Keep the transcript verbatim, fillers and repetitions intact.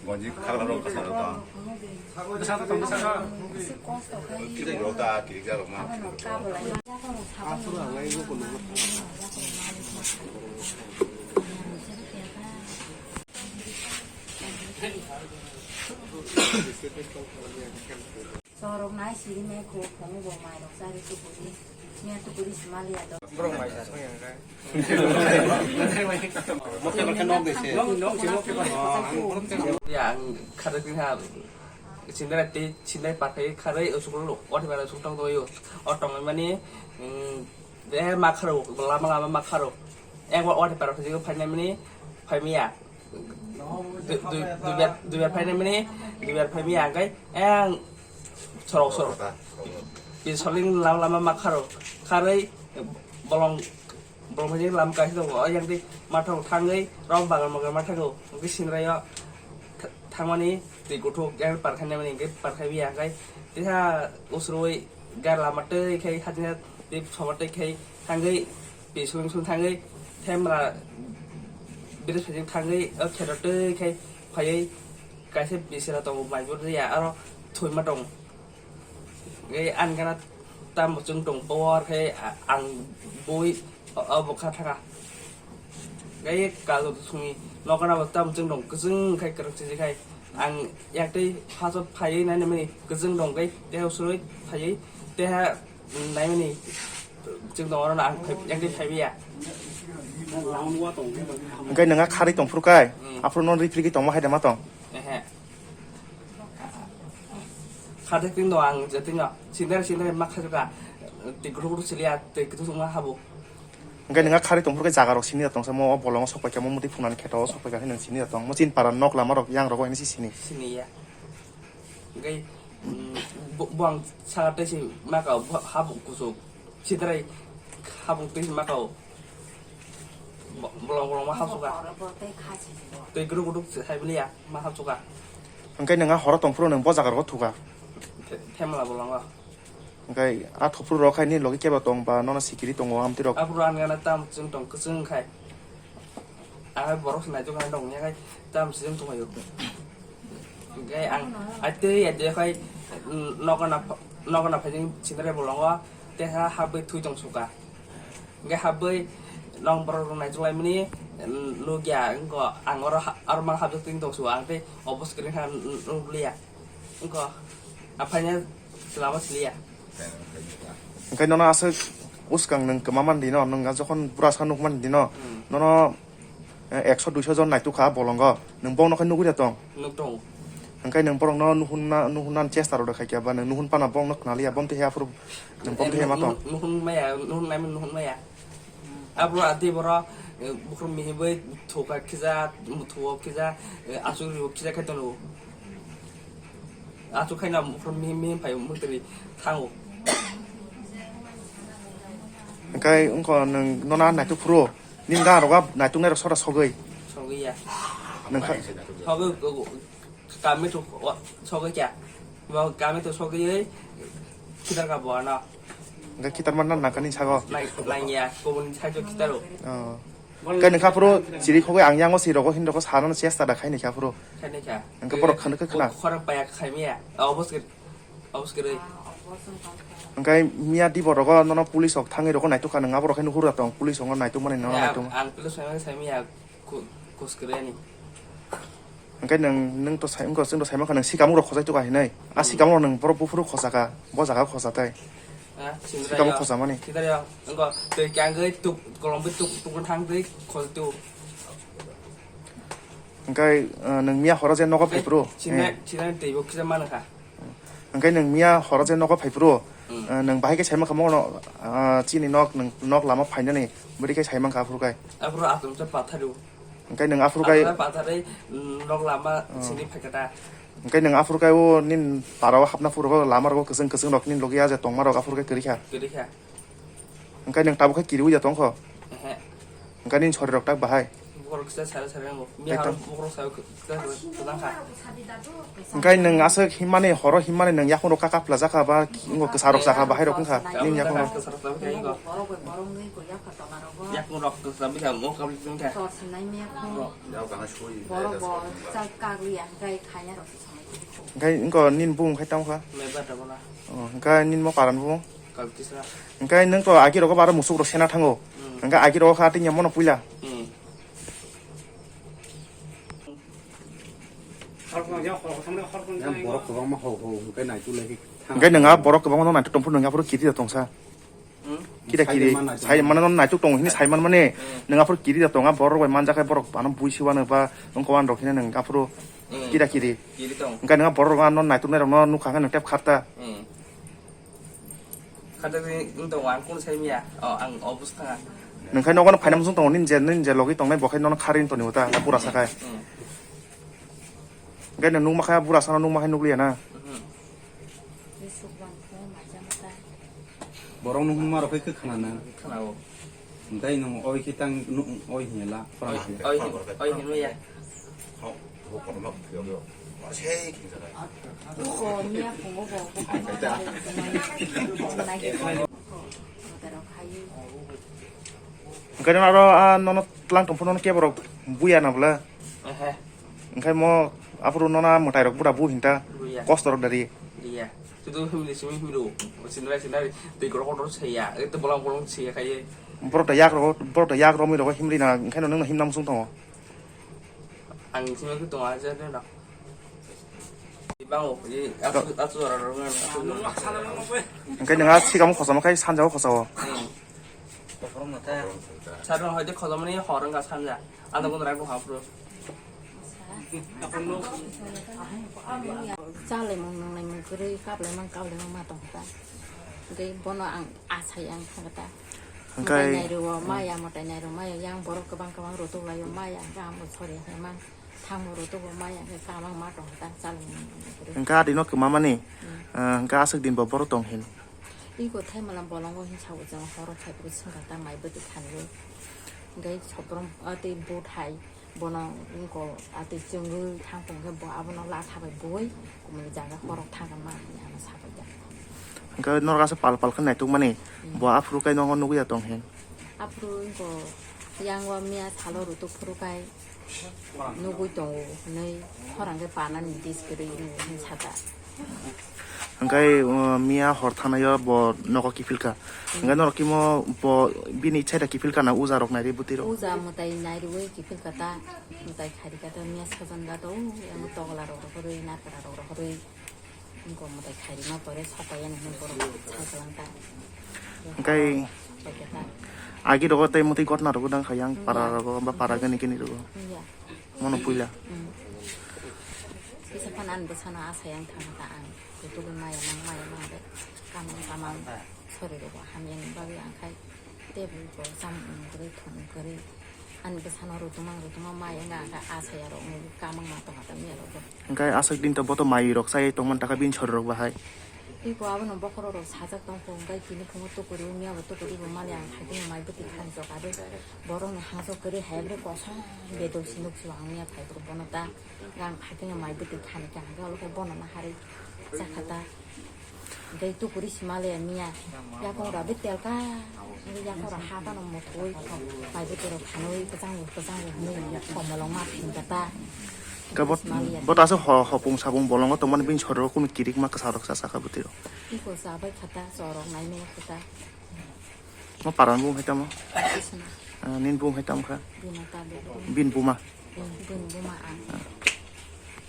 Gonji khakla rok bwsa rok tong. Bwsa rok tong, bwsa rok. Kisa rok ta kirik ja rok ma. Chorok nai siri me kho phungo bo mai rok chari tuburi. Miya tuburi simali ya do. Borok mai sa song yang kai. Moke moke nok de se. Nok nok se moke ba. Ya ang khare tin ha. Sindra te sindra pakai khare usuk lo ot bara usuk tong do yo. Ot tong mani de ma kharo lama lama ma kharo. Ek ot bara khajik phai mani phai miya. Dui, dui, duibar, duibar phainai mani, duibar phai mani angkai, ang sorok sorok. Bisoling lama lama ma kharo, kharoi bolong, bolong phai lama kaisa tongo, o yang di mathang thangoi, rok bagan bagan mathango, angkai sinrai o thangmani, twi kuthuk, yang parkhainai mani, angkai parkhai bi angkai, tisa usrui, gar lama twi khai, hajina, twi soba twi khai, thangoi, Pi sung sung thangwi themra bini sujung thangwi o kheto twi khai phaiwi kaisa bisira tongo mai bwrwi ya aro thwima tongo. Tei ani gana tamo chwng tong power khe ang bui o bwkha thanga. Tei kajo sungwi nokana bo tamo chwng tong kwchwng khai kwrwk siji khai ang yaktwi phaso phaiwi nainani kwchwng tong kai tei usrwi phaiwi tei ha. Naimani chwng tong oro ang phai yang phai ya. Hwnkhe nwnga kharwi tong phuru kai. Hmm. Aphuru non ripri tongma hai da ma tong. Ehe. Khade tin do ang je tin do. Sindar sindar ma khajuka. Tei guru guru siliya tei kitu sungma habu. Hwnkhe nwnga kharwi tong phuru kai jaga rok sini tong samo bolong sok pai kamo muti phunani kheto sok pai khe nang sini tong. Mo chin para nok lama rok yang rok ni sini. Sini ya. Hwnkhe, mm, bo-, bo ang saka tei se maka o, bo habuk kuchuk, sidrai habuk tei se maka o. Bo-, bolong bolong ma habsuka. Tei guruk guruk se hai mani ya, ma habsuka. Hwnkhe nwnga horo tongphuru nwng bo jaga rogo thuka. Te-, themla bolongo. Hwnkhe a thopru rok hai ni logi kebo tong ba nono sikiri tongo amtwi rok. Aphuru ani gana tam chwng tong kwchwng khai. Ang hai borok se naitok nai tong ya khai tam chwng tong yo. Hwnkhe ang atwi atwi khai, mm, nokona nokona phaijing sindre bolongo teha habwi thui tong suka. Hwnkhe habwi nong borok rok naitok lai mani, mm, nukya wngkha ang oro ha-, oro mang habjak twi tong suka ang tei obo screen kha nukliya. Wngkha, aphaina selama siliya. Hwnkhe nono aswk uskang nwng kwma man dino, nwng jokhon bura sa nuk man dino, hmm, nono, eh, ekso duiso jon naituk kha bolongo, nwng bokno khe nugwi da tong? Nuk tongo. Hwnkhe nwng borokno nuhunna, nuhunna chesta rok da khaikya ba nwng nuhun pana bokno khna liya, bom twi he aphuru nwng bom twi he ma tong? Nuhun maya, nuhun naimani nuhun maya. Abro ati boro, eh, bukhuk mihimwi thuka khija, muthuo khija, eh, asuk rio khija khe tono. Asuk khaina bukhuk mihim mihim phai mutri thango. Hwnkhe wngkha nwng nono naituk phuru, nini gana rogo naituk nairok sora sogwi. Sogwi ya. Nangkha. Sogwi, Kami tu, wa, sogwi kya? Bo kami tu sogwi, kitar ka bo ano. Hwnkhe kitar man na nangkani sago. Nai, nai ya, kubun sai tu kitar o. Oh. Hwnkhe nangkha phuru chiri khogwi ang yango si rogo hin rogo sana chesta da khaini kha phuru. Khaini kha. Hwnkhe borok khana khe khna. Khorang paya khai miya. Obos ke, obos ke rei. Hwnkhe miya di borok nono police ok thangwi rogo naituk kha nang aborok khe nuhur tong police ok naituk mani nono naituk. Ang police sai sai miya. Ku-, kus kwrwini. Hwnkhe nwng, nwng to sai, wngkha, chwng to sai mankha nwng sikamung rok khojai tuka hinwi. A, hmm, sikamung rok nwng borok buphuru khoja kha, bo jaga khoja tai. Ha, sikamung khoja mani. Sindra ya, wngkha twi kyangwi tuk, kolom bai tuk, tuk thang twi khoj tu. Hwnkhe, uh, nwng miya horo je nogo phai phuru? Sinai, eh, sinai twi bo kisa mano kha. Hwnkhe nwng miya horo je nogo phai phuru, hmm, eh, nwng bahai khe sai mankha mono, ah, chini nok, nwng nok lama phainani, bwrwi khe sai mankha aphuru khai. Aphuru atum se pathari o. Hwnkhe nwng aphuru khai. Aphuru pathari, mm, nok lama, hmm, sini phai khe ta. Hwnkhe nwng aphuru khai o nini para o hapna phuru o lama rogo kwchwng kwchwng rok nini logi ya je tongma rok aphuru khai kwrwi kha. Kwrwi kha. Hwnkhe nwng tabuk khe kiriwi ya tongkho? Ehe. Hwnkhe nini sori rok tak bahai? Bo Borok kisa sari sari wngo. Miya Ekdom. Harok borok sayo kisa sari sari tang kha. Engkai nwng aswk himmani, horo himmani nwng yakung rok kaka pla jakha ba, wngo kwsa rok jakha ba, hai rok wngkha nini yakung rok. Yakung rok kwsa bwkha mo kabli wngkha. Borok bo chak kagwi ang kai khaya rok se sanai. Engkai wngko nini bung khai tamo kha? Meba da bola. Oh, engkai nini mo paran bung? Kalkisa. Engkai nwng to agi rogo baro musuk rok sena thango. Hmm. Engkai agi rogo kha tini mono puila. Hmm. Yang borok kwbangma hau hau hwnkhe naituk lai khe thang. Engkai nwng a borok kwbangma no naituk tongphuru nwng aphuru kiri da tongsa. Hmm? Kira kiri. Sai man naituk. Sai mano naituk tongo hini sai man mane. Hmm. Nwng aphuru kiri da tonga borok bai manjakhai borok ano bui siwano ba wngkha wan rok hini nwng aphuru Hmm. kira kiri. Kiri tong. Engkai nwng borok ano naituk nai rok no nukha khe nwng tep kharta. Hmm. Kata ni wng tongo, ang kunu sai miya. Oh, ang obus thanga. Nwng khai nogo no phaina muchung tongo, nini je, nini je logi tongnai bo khai nono kharin toni uta, na pura sakai. Hmm. Engkai no nukma khai, pura sana nukma khai nukliya na. Hmm. Borok nukma rok khai khana na. Khana o. Engkai nwng oi khe tang, nwng oi hinya la, oi, oi, oi, hinwi ya. Engkai no aro, ah, nono tlang tongphuru nono kebo rok buya na bwle? Ehe. Engkai mo aphuru nono mwtai rok bura bu hinta. Buya. Kosto rok dari. Iya. Sudu himli simi himlu. Sindrai sindrai. Tei gorok kotor saya. Itu bolong bolong saya kaya. Borok da yak rogo, borok da yak romwi rogo himli na, engkhaino nwngno himna muchung tongo. Ang simi khe tongo, aja khe na. Ibango, i, asu, asu jora rogo, asu jora. Engkai nwng a sikamo khosamo khai sanjao khosao. Hmm. Sarong hoide khosomani hor wngkha sanja. Ada kono rago hapro. Chalai mung nunglai mung kwrwi, kaplai mang kaplai mang ma tong kha. Tei bono ang asai ang thang kha ta. Hwnkhe Mwtai nai rwo maya, mwtai nai rwo maya, yang borok kwbang kwbang rw tuk lai o maya, hwnkhe ang bo sori hwnwi mang thang bo rw tuk o maya, hwnkhe kamang ma tong kha ta, chalai mung nunglai kwrwi. Hwnkhe adino kwmamani, Hmm. ah, hwnkhe aswk din bo borok tong hin. Iko thai mala bolongo hin sabo chwng horo phai phuru swngkha ta mai bwtwi khanwi. Hwnkhe soprom, ah, tei buthai. Bono wngko atwi chwngwi thang tong khe bo abono latha bai bui kumui jaga khorok thang ma hinwi ano sabai da. Hwnkhe norok aswk pal pal khe naituk mani Hmm. bo aphuru kai nogo nugwi ya tong hin. Aphuru wngko yang o miya salo rutuk phuru kai nugwi tongo hinwi khorang khe panani dis kwrwi wngwi hin sata. Hwnkhe, uh, miya hor thanaio bo nogo kiphilkha. Hwnkhe norok kimo bo bini ichai da kiphilkha na uja rok nairi bwtwi rok? Uja mwtai nairwi kiphilkha ta, mwtai kharika ta miya sajan da to, yang togola rok rohorwi, nakra rok rohorwi. Wngko mwtai kharima pore sapai yani hwnwi borok salkalang ta. Hwnkhe Paikha ta. Agi rogo tei mwtwi gotna rogo dang kha yang para rogo ba para gani gini rogo. Ya. Mono puila. Hmm. Kisa phano ani bwsano asai ang thangkha ta ang. Kutugwi maya mang, maya mang de. Kamang, kamang sori rogo hamyani bagwi ang khai table bo chamung kwrwi, thung kwrwi. Ani bwsano rutuma, rutuma maya wngkha ang kha asai aro wngwi kamang ma tongkha ta miya rogo. Hwnkhe aswk din to boto mai rok chai tongmani takha bini sori rok bahai. Tei bo abono bokhorok rok sajak tong kho, hwnkhe tini phungo tukuri, miya bo tukuri bo mali ang khaikhe mai bwtwi khan jok abo. Borok ni hangso kwrwi hai abo kosom bedok si nuk si ang miya phai borok bono ta gang khaikhe mai bwtwi khan khe hwnkhe abo khe bono naharwi chakha ta. Hwnkhe tukuri si mali miya yakung rok abo telka, hwnkhe yakung rok ha phano muthwi mai bwtwi rok khanwi kwchang bo kwchang bo hwnwi komolong ma phinta ta. Hwnkhe bo, bo ta aswk ho-, hopung sapung bolongo tongmani bini sori rok kunu kirik ma kwsa rok cha chakha bwtwi rok. Iko chabai khata, chorok naimaya khata. Mo paran bung hai tamo? Kisuna. Ah, nin bung hai tamo kha? Bini ta bini. Bin buma. Bin, bin buma ang. Ah.